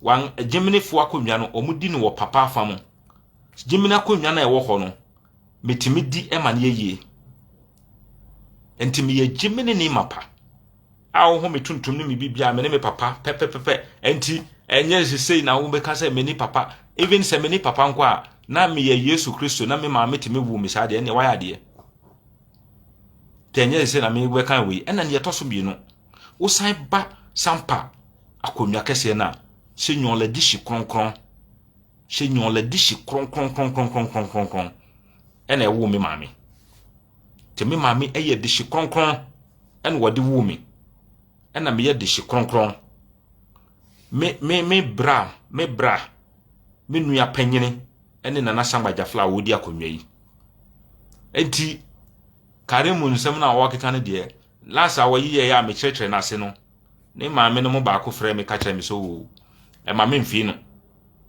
Wan Gyimenefoɔ akonnwa no, wɔn di no wɔ papa afa mu. Gyimene akonnwa no a ɛwɔ hɔ no, metumi di ma no yɛ yie. Nti meyɛ Gyimeneni mapa. A wohu me tuntum ne me biribiara, me ne me papa pɛpɛpɛpɛ. Nti ɛnyɛ sesei na wobɛka sɛ me ne papa. Even sɛ me ne papa nko a, na meyɛ Yesu Kristo na me maame tumi wu me saa deɛ, ɛnneɛ wayɛ adeɛ. Nti ɛnyɛ sesei na mebɛka wei. Ɛna deɛ ɛtɔ so mmienu, wosan ba Sampa akonnwa kɛseɛ no a, hyɛ nyɔnladihyi kronkron. Hyɛ nyɔnladihyi kronkron kronkron kronkron kronkron ɛna ɛwoo me maame. Nti me maame yɛ dehye kronkron ɛna wɔde woo me. Ɛna meyɛ dehye kronkron. Me me me bra me bra me nua panyini ɛne Nana Sangba Gyafla a wɔredi akonnwa yi. Nti Karimu nsɛm no a wɔrekeka no deɛ last a wɔyeyɛeɛ a mekyerɛkyerɛ no ase no ne maame no mu baako frɛ me ka kyerɛ me sɛ oo ɛma me mfii no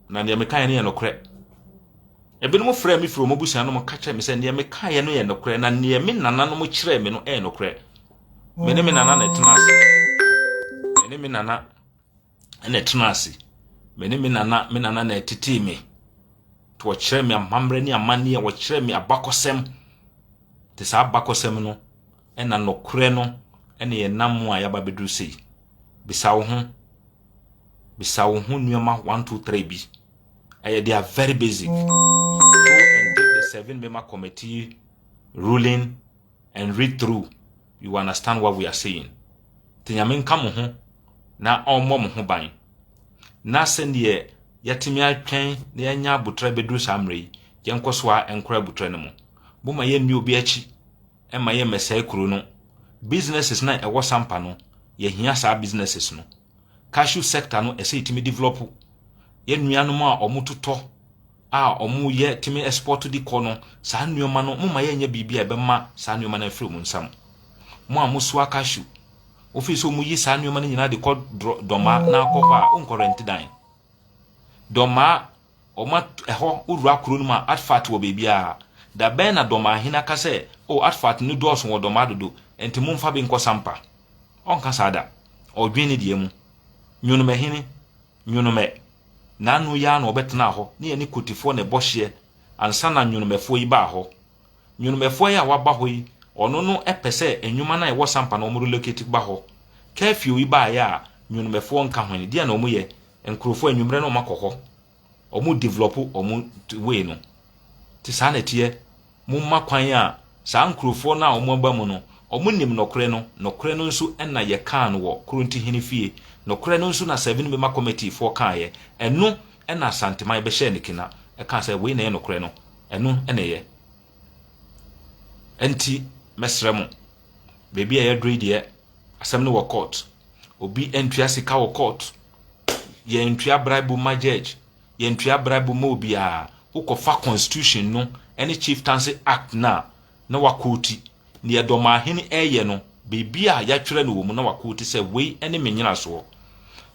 na deɛ mekaeɛ no yɛ nokorɛ. Ebinom frɛɛ me firi wɔn abusua no mu ka kyerɛ me sɛ deɛ mekaeɛ no yɛ nokorɛ na deɛ me nananom kyerɛɛ me no yɛ nokorɛ. Me ne me nana na ɛtena ase. Me ne me nana na ɛtena ase. Me ne me nana me nana na ɛtetee me. Nti wɔkyerɛ me amammerɛ ne amanneɛ, wɔkyerɛ me abakɔsɛm. Te saa abakɔsɛm no ɛna nokorɛ no ɛna yɛnam mu a yɛaba bɛduru sei. Bisa wo ho Bisa wo ho nneɛma 1 2 3 bi. Ɛyɛ they are very basic. Go and take the seven member committee ruling and read through. You understand what we are saying. Nti Nyame nka mo ho na ɔmmɔ mo ho ban. Na sɛdeɛ yɛatumi atwɛn na yɛanya abotrɛ bɛduru saa mmerɛ yi, yɛnkɔ so a nkora abotrɛ no mu. Momma yɛnni obi akyi mma yɛmmɛsɛe kuro no. Businesses na ɛwɔ Sampa no, yɛhia saa businesses no. Cashew sector no ɛsɛ yɛtumi develop. Yɛn nuanom a wɔtotɔ a wɔyɛ tumi export de kɔ no, saa nneɛma no, momma yɛnyɛ biribi a ɛbɛma saa nneɛma no afiri wɔn nsam. Mo a mosoa cashew, wofii sɛ wɔyi saa nneɛma no nyinaa de kɔ dɔma na akɔ hɔ a, wonkɔ rent dan. Dɔma Wɔn ɛhɔ, wowura kuro no mu a, adfat wɔ baabiara. Da bɛn na Dɔmahene aka sɛ, Oh, adfat no dɔɔso wɔ Dɔmaa dodo, enti momfa bi nkɔ Sampa? Ɔnka saa da. Ɔredwen ne deɛ mu. Nyonomɛhene, Nyonomɛ, n'ano yi ara na ɔbɛtenaa hɔ, ne yɛne Kotifoɔ na ɛbɔ hyeɛ ansa na Nyonomɛfoɔ yi baa hɔ. Nyonomɛfoɔ yi a wɔaba hɔ yi, ɔno no pɛ sɛ nnwuma no a ɛwɔ Sampa no wɔn relocate ba hɔ. Curfew yi baeɛ a Nyonomɛfoɔ nka ho no, deɛn na wɔyɛ? Nkurɔfoɔ anwummerɛ na wɔakɔ hɔ. Wɔn develop wɔn way no. Nti saa na ɛteɛ. Momma kwan a saa nkurɔfoɔ no a wɔn aba mu no, wɔn nim nɔkorɛ no. Nɔkorɛ no nso na yɛkaa no wɔ Koronti hene fie. Nɔkorɛ no nso na Seven Member Committee foɔ kaeɛ. Ɛno na Asanteman bɛhyɛɛ no kena ɛkaa sɛ wei na ɛyɛ nɔkorɛ no. Ɛno na ɛyɛ. Ɛnti mɛsrɛ mo, baabi a yɛaduru yi deɛ, asɛm no wɔ court. Obi ntua sika wɔ court. Yɛntua bribe ma judge. Yɛntua bribe ma obiara. Wokɔfa constitution no ne chieftaincy act no a, na wakɔɔti. Neɛ Dɔmahene ɛreyɛ no, biribi a yɛatwerɛ no wɔ mu na wakɔɔti sɛ wei ne me nyinasoɔ.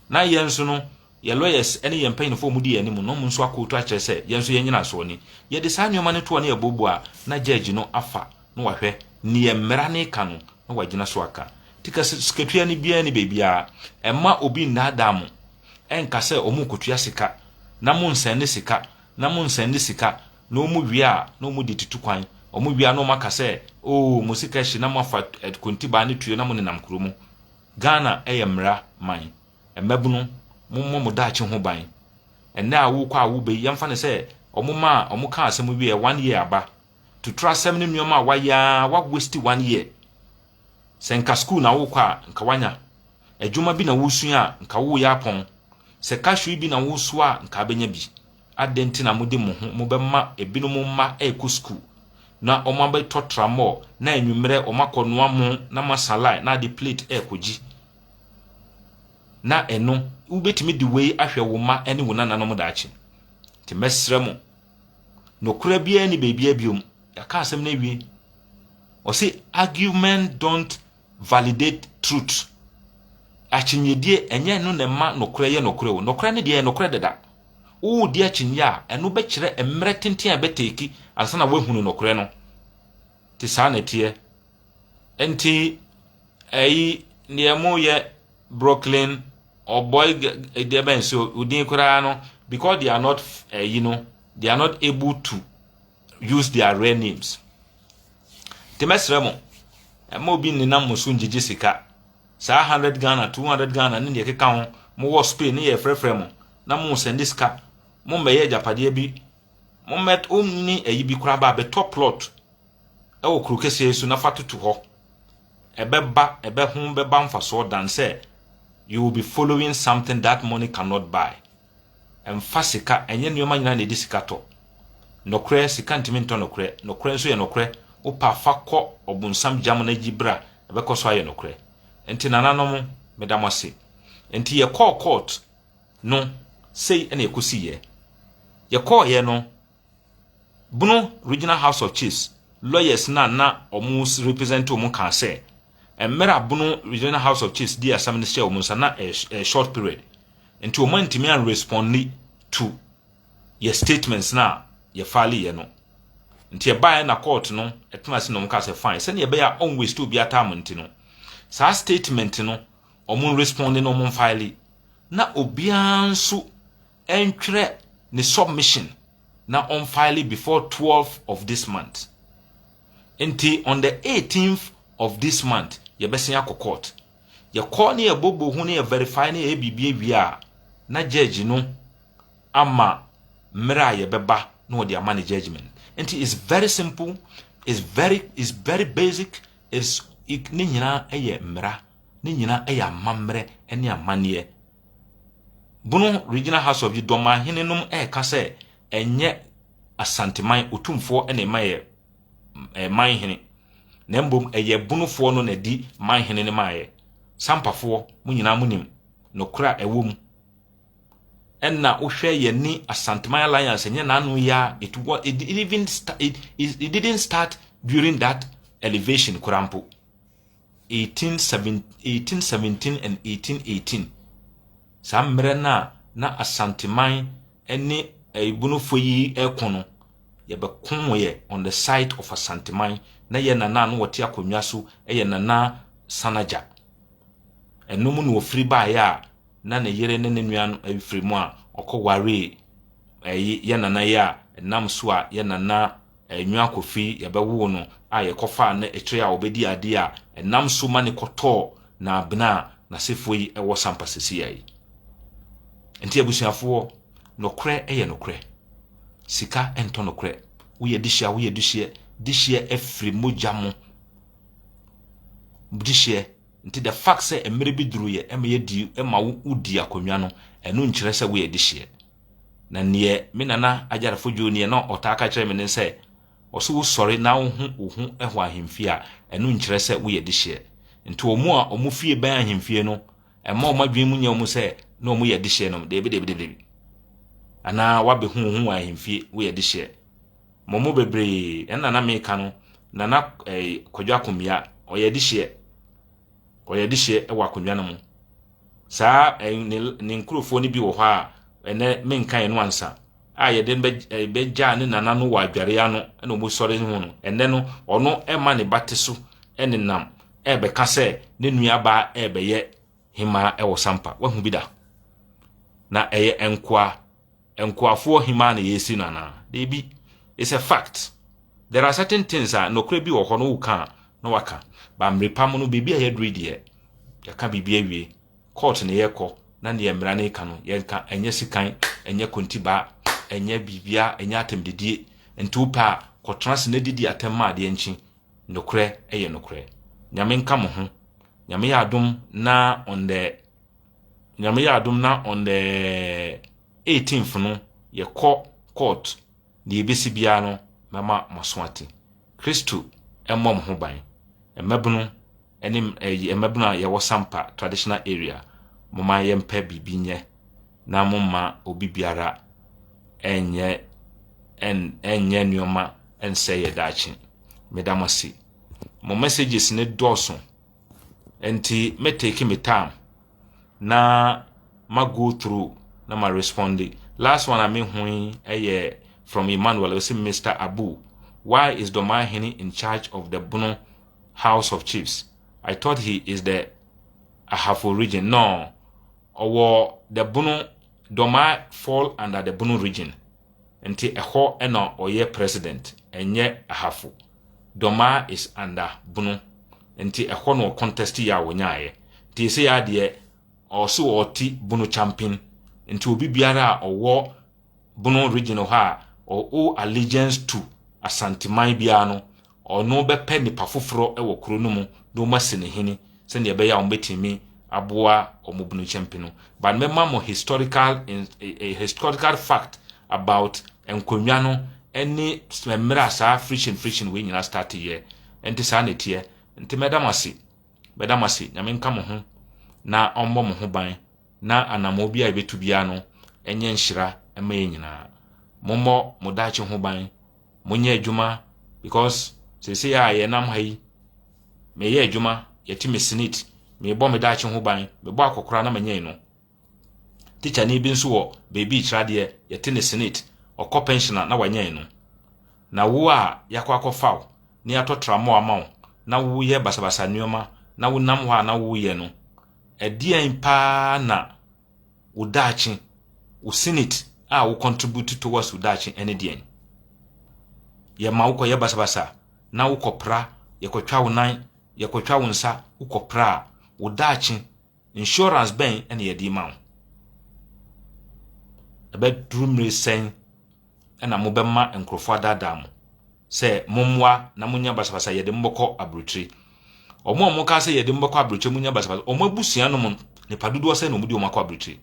Na yɛn nso no, yɛn lawyers ne yɛn mpanyinfoɔ a wɔdi yɛn anim no, wɔn nso akɔɔtu akyerɛ sɛ yɛn nso yɛn nyinasoɔ ni. Yɛde saa nneɛma no to hɔ na yɛboaboa a, na judge no afa na wahwɛ neɛ mmara no reka no na wagyina so aka. Nti ka sikatua no biara ni baabiara. Ɛmma obi nnaadaa mo ɛnka sɛ wɔn rekɔtua sika na mo nsɛnde sika na mo nsɛnde sika na wɔn wie a na wɔn de tutu kwan. Wɔn wie a na wɔn aka sɛ oo mo sika ahyi na mo afa kontibaa ne tuo na mo nenam kuro mu. Ghana yɛ mmara man. Mmabunu, mommɔ mo daakye ho ban. Ɛnnɛ a worekɔ a woreba yi, yɛmfa no sɛ wɔn maa wɔn kaa asɛm wieɛ one year aba. Tuturasɛm ne nneɛma a wayɛ ara, wa waste one year. Sɛ nka school na wokɔ a, nka wanya. Adwuma bi na wosua a, nka woyɛ apɔn. Sɛ cashew bi na wosoa a, nka abɛnya bi. Adɛn nti na mode mo ho mobɛma ebinom mma rekɔ school na wɔabɛtɔ tramɔɔ na anwummerɛ wɔakɔnoa mo na moasa line na ade plate rekɔgyi? Na ɛno, wobɛtumi de wei ahwɛ wo mma ne wo nananom daakye. Nti mɛsrɛ mo, nokorɛ biara ni baabiara biom. Yɛaka asɛm no awie. Ɔse argument don't validate truth. Akyinnyedie, ɛnyɛ ɛno na ɛma nokorɛ yɛ nokorɛ o. Nokorɛ no deɛ ɛyɛ nokorɛ dada. Woredi akyinnye a, ɛno bɛkyerɛ mmerɛ tenten a ɛbɛtake ansa na woahunu nokorɛ no. Nti saa na ɛteɛ. Nti ɛyi deɛ moyɛ Brooklyn ɔbɔy deɛ bɛn so odin koraa no, because they are not ɛyi no, they are not able to use their real names. Nti mɛsrɛ mo, ɛma obi nenam mo so ngyegye sika. Saa 100 Ghana, 200 Ghana ne deɛ ɛkeka ho, mowɔ Spain ne yɛfrɛfrɛ mo na mo sɛnde sika, mo mmɛyɛ agyapadeɛ bi, mo mmɛ onni ayi bi koraa ba abɛtɔ plot ɛwɔ kuro kɛseɛ so na fa toto hɔ. Ɛbɛba, ɛbɛho bɛba mfasoɔ dan sɛ you will be following something that money cannot buy. Ɛmfa sika, ɛnyɛ nneɛma nyinaa na ɛde sika tɔ. Nokorɛ, sika ntumi ntɔ nokorɛ. Nokorɛ nso yɛ nokorɛ. Wopa fa kɔ ɔbonsam gyam no agyi bra, ɛbɛkɔ so ayɛ nokorɛ. Nti nananom, meda mo ase. Nti yɛkɔɔ court no, sei ɛna yɛkɔsiiɛ. Yɛkɔɔyɛ no, Bono Regional House of Chiefs lawyers na ɔmo represent ɔmo kaa sɛ mmerɛ a Bono Regional House of Chiefs di asɛm no hyɛ ɔmo nsa na ɛyɛ short period nti ɔmo antumi anrespond to yɛ statements na yɛfile yɛ no. Nti ɛbaeɛ na court no ɛtena ase na ɔmo kaa sɛ fine, sɛnea ɛbɛyɛ a ɔnwaste obi atam nti no, saa statement no ɔmo respond na ɔmo mfile na obiara nso ɛntwerɛ ne submission na ɔmfile before 12 of this month. Nti on the 18th of this month yɛbɛsen akɔ court. Yɛkɔ ne yɛbɔbɔ ho ne yɛ verify ne yɛyɛ biribi awie a, na judge no ama mmerɛ a yɛbɛba na wɔde ama ne judgement. Nti it's very simple, it's very basic. It's ne nyinaa yɛ mmara, ne nyinaa yɛ amammerɛ ne amanneɛ. Bono Regional House of Dɔmahene nom ɛreka sɛ ɛnyɛ Asanteman Otumfoɔ na ɛma yɛ man hene, na mmom ɛyɛ Bonofoɔ no na di man hene no maayɛ. Sampafoɔ mo nyinaa mo nim nokorɛ a ɛwɔ mu. Ɛna wohwɛ yɛ ne Asanteman Alliance ɛnyɛ n'ano yi a it was it, even it, it didn't start during that elevation koraa mpo. 1817 and 1818, saa mmerɛ no a na Asanteman ne Bonofoɔ yi ɛko no, yɛbɛko yɛ on the side of Asanteman na yɛ nana no wɔte akonnwa so yɛ Nana Sanagya. Ɛno mu na wɔfiri baeɛ a na ne yere ne ne nua no afiri mu a ɔkɔwaree ɛyi yɛ nana yi a ɛnam so a yɛ Nana Enua Kofi yɛbɛwoo no a yɛkɔfaa no akyire a wɔbɛdi adeɛ a ɛnam so ma ne kɔtɔɔ na abena a n'asefoɔ yi ɛwɔ Sampa sisi yi. Nti abusuafoɔ, nokorɛ yɛ nokorɛ, sika ntɔ nokorɛ. Woyɛ dehyeɛ a, woyɛ dehyeɛ, dehyeɛ afiri mogya mo dehyeɛ. Nti the fact sɛ mmerɛ bi duru yɛ ɛma yɛdi ɛma wodi akonnwa no, ɛno nkyerɛ sɛ woyɛ dehyeɛ. Na neɛ me nana Agyarefo Dwo neɛ na ɔtaa ka kyerɛ me ne sɛ ɔso wosɔre na wo ho wo ho ɛwɔ ahemfie a, ɛno nkyerɛ sɛ woyɛ dehyeɛ. Nti wɔn a wɔn fie bɛn ahemfie no, ɛma wɔn adwene mu nyɛ wɔn sɛ na wɔn yɛ dehyeɛ no. Deebi, deebi, deebi, anaa wabɛhu wo ho wɔ ahemfie, woyɛ dehyeɛ. Mo mo bebree ɛna na meka no, Nana Kwadwo Akomea ɔyɛ dehyeɛ, ɔyɛ dehyeɛ ɛwɔ akonnwa no mu. Saa ne nkurɔfoɔ no bi wɔ hɔ a ɛnɛ menka yɛn no ansa a yɛde bɛgyaa ne nana no wɔ adware ano ɛna wɔn sɔre ho no. Ɛnɛ no ɔno ɛma ne ba te so ɛnenam ɛbɛka sɛ ne nuabaa ɛbɛyɛ hemaa ɛwɔ Sampa. Wahu bi da na ɛyɛ nkoa nkoafoɔ hemaa na yɛsi no anaa? Deebi, it's a fact. There are certain things a nokorɛ bi wɔ hɔ no woka a na waka ba mmerepa mu no. Biribi a yɛduru deɛ yɛka biribi awie court ne yɛkɔ na neɛ mmara no ka no yɛnka. Ɛnyɛ sikan, ɛnyɛ kontibaa, ɛnyɛ biribia, ɛnyɛ atɛmdidie. Nti wopɛ a kɔtena se na didi atɛm ma adeɛ nkyi. Nokorɛ ɛyɛ nokorɛ. Nyame nka mo ho. Nyame yɛ adom na on the Nyame yɛ adom na on the 18th no yɛkɔ court. Deɛ ɛbɛsi biara no mɛma mo aso ate. Kristo ɛmmɔ mo ho ban. Mmɛbono ɛne ɛyi mmɛbono a yɛwɔ Sampa traditional area, moma yɛmpɛ biribi nyɛ na momma obi biara ɛnyɛ nneɛma ɛnsɛ yɛ daakye. Meda mo ase. Mo messages ne dɔɔso nti mɛtake me time. Na ma go through na ma respond. Last one a mehu yi ɛyɛ from Emmanuel. Ɔsɛ, "Mr Abu, why is Dormaahene in charge of the Bono House of Chiefs? I thought he is the Ahafo region." No, ɔwɔ the Bono. Dormaa fall under the Bono Region, nti ɛhɔ ɛna ɔyɛ president, ɛnyɛ Ahafo. Dormaa is under Bono, nti ɛhɔ na ɔcontest yɛ a wɔnyaeɛ. Nti ɛsɛ yɛ adeɛ ɔso ɔte Bono champion, nti obi biara a ɔwɔ Bono Region hɔ a ɔwɔ allegiance to Asanteman biara no, ɔno bɛpɛ nipa foforɔ wɔ kuro no mu na wɔn asi ne hene sɛnea ɛbɛyɛ a wɔbɛtumi aboa wɔn Bono champion no. But mɛma mo historical fact about nkonnwa no ne mmerɛ a saa friction friction wei nyinaa start yɛ. Nti saa na ɛteɛ. Nti mɛda mo ase, mɛda mo ase. Nyame nka mo ho na ɔmmɔ mo ho ban, na anammɔ bi a yɛbɛtu biara no ɛnyɛ nhyira ɛma yɛn nyinaa. Mommɔ mo daakye ho ban, monyɛ adwuma, because seesei a yɛnam ha yi, meyɛ adwuma, yɛte me SSNIT, mebɔ me daakye ho ban. Mebɔ akɔkora na manyɛ no. Tikyani bi nso wɔ beebi kyerɛ adeɛ, yɛte ne SSNIT, ɔkɔ pension a na wanyɛ no. Na wo a yɛakɔ akɔfa wo na yɛatɔ tramɔ ama wo na woyɛ basabasa nneɛma na wonam hɔ a na woyɛ no, ɛdeɛn paa na wo daakye, wo SSNIT a wo contribute towards wo daakye ɛne deɛn? Yɛma wokɔyɛ basabasa na wokɔpra, yɛkɔtwa wo nan, yɛkɔtwa wo nsa, wokɔpra a, wo daakye insurance bɛn ɛna yɛde ma wo? Ɛbɛduru mmere sɛn ɛna mobɛma nkurɔfoɔ adaadaa mo sɛ mommoa na monya basabasa, yɛde mo bɛkɔ aburokyire? Ɔmo a moka sɛ yɛde mo bɛkɔ aburokyire, monya basabasa, ɔmo abusua no mu nipa dodoɔ sɛ na ɔmo de ɔmo akɔ aburokyire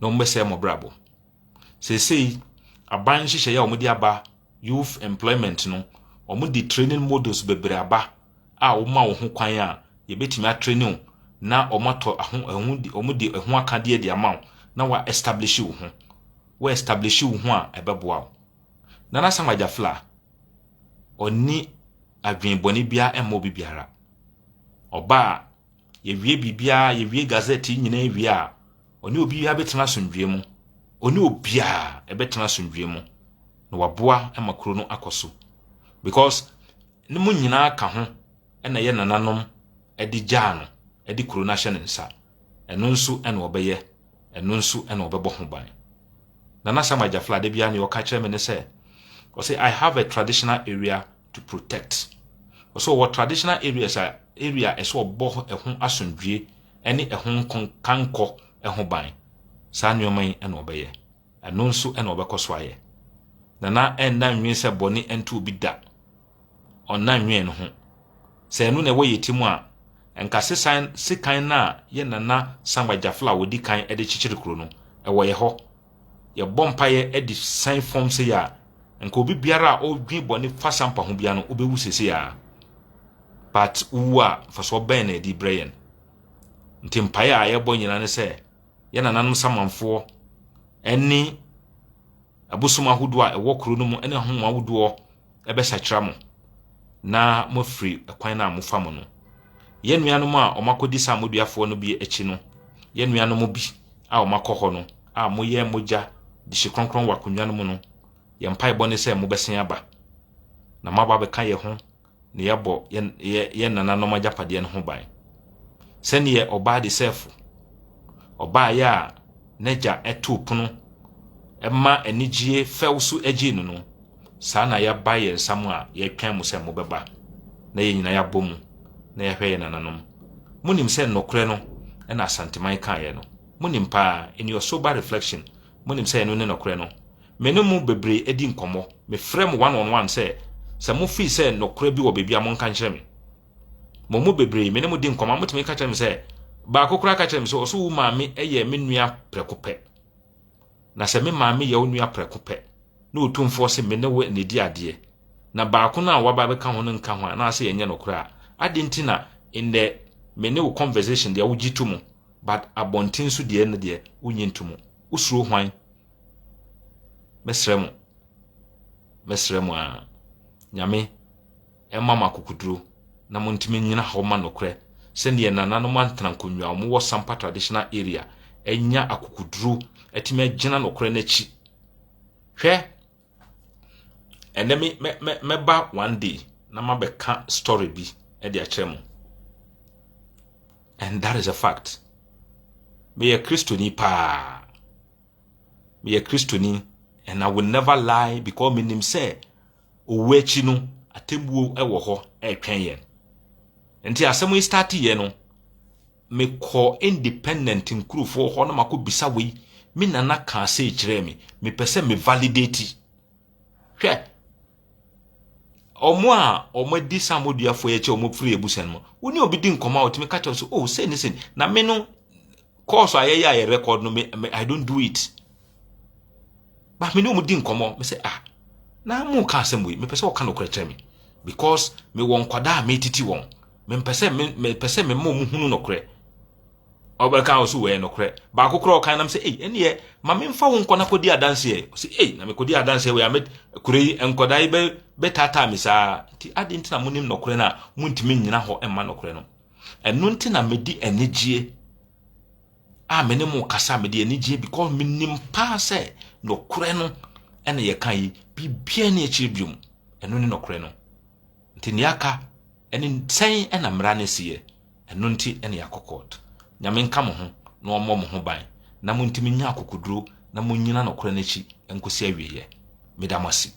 na ɔmo bɛsɛe mo brabɔ? Seesei aban nhyehyɛeɛ a wɔde aba, youth employment no, wɔn de training models bebree aba a wɔma wɔn ho kwan a yɛbɛtumi atraining wo na wɔn atɔ aho ɛho de wɔn de ɛho akadeɛ de ama wo na wa establish wo ho. Wa establish wo ho a, ɛbɛboa wo. Nana Sam Agyafla ɔni adwenbɔne biara ɛmmɔ obi biara. Ɔbaa yɛwie biribiara, yɛwie gazette yi nyinaa wie a, ɔne obiara bɛtena asomdwie mu, ɔne obiara ɛbɛtena asomdwie mu na waboa ma kuro no akɔ so, because ne mu nyinaa ka ho ɛna yɛ nananom ɛde gyaa no, ɛde kuro no ahyɛ ne nsa. Ɛno nso ɛna ɔbɛyɛ, ɛno nso ɛna ɔbɛbɔ ho ban. Nana Sam Agyafla de biara nea ɔka kyerɛ me ne sɛ, ɔsɛ, "I have a traditional area to protect." Ɔsɛ ɔwɔ traditional areas a area ɛsɛ ɔbɔ ɛho asomdwie ɛne ɛho nkankɔ ɛho ban. Saa nneɛma yi ɛna ɔbɛyɛ, ɛno nso ɛna ɔbɛkɔ so ayɛ. Nana ɛnna nwen sɛ bɔne ɛnto obi da, ɔnna nwen no ho sɛ ɛno na ɛwɔ yɛ ti mu a, nka sesan sekan no a yɛ Nana Sam Agyafla a wɔdi kan de kyekyere kuro no ɛwɔ yɛ hɔ. Yɛbɔ mpaeɛ de san fam sɛ yɛ a, nka obi biara a ɔdwi bɔne fa Sampa ho biara no, wobɛwu sese a. But wowu a, mfasoɔ bɛn na ɛde brɛ yɛn? Nti mpaeɛ a yɛbɔ nyinaa ne sɛ yɛ nananom samanfoɔ ɛne abosom ahodoɔ a ɛwɔ kuro no mu ɛne ahom ahodoɔ ɛbɛsakyera mo na moafiri ɛkwan no a mofa mo no. Yɛn nuanom a wɔakɔdi saa mmoduafoɔ no bi akyi no, yɛn nuanom bi a wɔakɔ hɔ no a moyɛ mogya de hye kronkron wɔ akonnwa no mu no, yɛn mpaebɔ ne sɛ mobɛsen aba na moaba abɛka yɛn ho na yɛabɔ yɛn nananom agyapadeɛ no ho ban, sɛneɛ ɔbaa de sɛfo ɔbaeɛ a n'agya ɛtoo pono ɛma anigye fɛw so agyee no no. Saa na yɛaba yɛn nsa mu a yɛtwɛn mo sɛ mobɛba na yɛn nyinaa yɛabɔ mu na yɛhwɛ yɛn nananom. Monim sɛ nnɔkorɛ no ɛna Asanteman kaeɛ no, monim paa. In your sober reflection, monim sɛ ɛno ne nɔkorɛ no. Me ne mo bebree adi nkɔmmɔ, mefrɛ mo one on one sɛ mofii sɛ nɔkorɛ bi wɔ baabi a, monka nkyerɛ me. Mo mu bebree me ne mo di nkɔmmɔ a, motumi ka kyerɛ me sɛ baako koraa ka kyerɛ me sɛ ɔso wo maame yɛ me nua prɛko pɛ. Na sɛ me maame yɛ wo nua prɛko pɛ na Otumfoɔ sɛ me ne wo na ɛdi adeɛ na baako no a waba bɛka ho no nka ho a, anaasɛ yɛnyɛ nokorɛ a, ade nti na in me ne wo conversation deɛ wogye to mu, but abɔnten so deɛ no deɛ wonye nto mu? Wosuro hwan? Mɛsrɛ mo, mɛsrɛ mo a, Nyame ɛma mo akokoduro na montumi nyina hɔ ma nokorɛ. Sɛdeɛ nananom antena nkonnwa a wɔwɔ Sampa traditional area anya akokoduro atumi agyina nokorɛ no akyi. Hwɛ, ɛnɛ me mɛ mɛ mɛba one day na mabɛka story bi de akyerɛ mo. And that is a fact. Meyɛ Kristoni paa. Meyɛ Kristoni and I will never lie because menim sɛ owu akyi no atemmuo wɔ hɔ ɛretwɛn yɛn. Nti asɛm yi start yɛ no, mekɔ independent nkurofoɔ hɔ na makɔ bisa wei. Me nana kaa sei kyerɛɛ me. Mepɛ sɛ me validate. Hwɛ, ɔmo a ɔmo adi samoduafoɔ yi akyi a ɔmo firi abusua no mu, wo ne obi di nkɔmɔ a ɔtumi ka kyerɛ so, oh, sei ne sei. Na me no, course a yɛyɛ a yɛ record no, me, I don't do it. But me ne ɔmo di nkɔmɔ, me sɛ, ah, na mo ka asɛm wei, mepɛ sɛ ɔka nokorɛ kyerɛ me. Because mewɔ nkwadaa a metiti wɔn. Mempɛ sɛ me mepɛ sɛ mema ɔmo hunu nokorɛ. Ɔbɛka wo so wɔyɛ nokorɛ. Baako koraa ɔkan nam sɛ, ei, ɛneɛ, ma memfa wo nkɔ na kɔdi adanseɛ. Ɔsɛ, ei, na mekɔdi adanseɛ wei a me kuro yi nkwadaa yi bɛ bɛtaataa me saa. Nti ade nti na monim nokorɛ no a montumi nnyina hɔ mma nokorɛ no. Ɛno nti na medi anigye a me ne mo kasa, mede anigye because menim paa sɛ nokorɛ no ɛna yɛka yi, biribiara ne akyire biom. Ɛno ne nokorɛ no. Nti nea aka ɛne sɛn ɛna mmara no siɛ. Ɛno nti ɛna yɛakɔ court. Nyame nka mo ho na ɔmmɔ mo ho ban na montumi nya akokoduro na monyina nokorɛ no akyi nkɔsi awieeɛ. Meda mo ase.